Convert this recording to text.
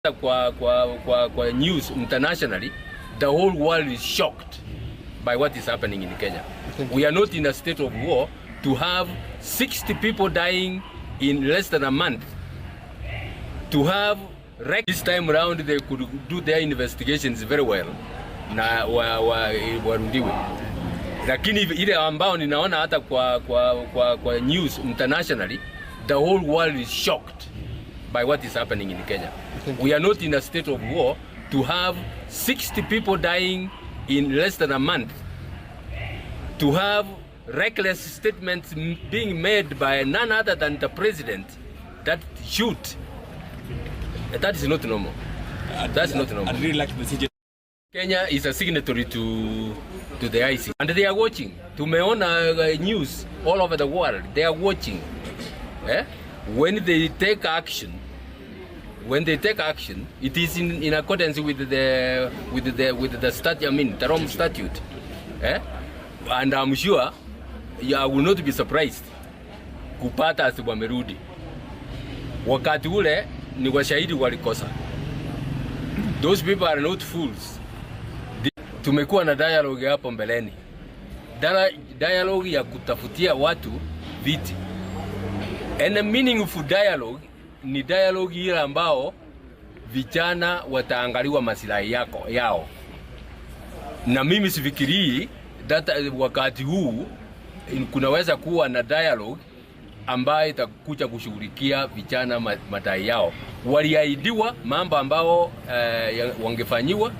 Kwa news internationally, the whole world is shocked by what is happening in Kenya. We are not in a state of war to have 60 people dying in less than a month. To have this time round they could do their investigations very well na warudiwe, lakini ile ambao ninaona hata kwa news internationally, the whole world is shocked by what is happening in Kenya. We are not in a state of war to have 60 people dying in less than a month, to have reckless statements being made by none other than the president that shoot. That is not normal. That's not normal. I'd really like the CJ Kenya is a signatory to the ICC and they are watching. Tumeona news all over the world. They are watching. Eh? When they take action, when they take action, it is in accordance with the statute, I mean, the Rome Statute. Eh? And I'm sure, yeah, I will not be surprised kupata ati wamerudi. Wakati ule ni washahidi walikosa. Those people are not fools. Tumekuwa na dialogue hapo mbeleni, dialogue ya kutafutia watu viti. And a meaningful dialogue ni dialogue ile ambao vijana wataangaliwa masilahi yao, na mimi sifikirii that wakati huu kunaweza kuwa na dialogue ambayo itakuja kushughulikia vijana madai yao. Waliahidiwa mambo ambao wangefanyiwa.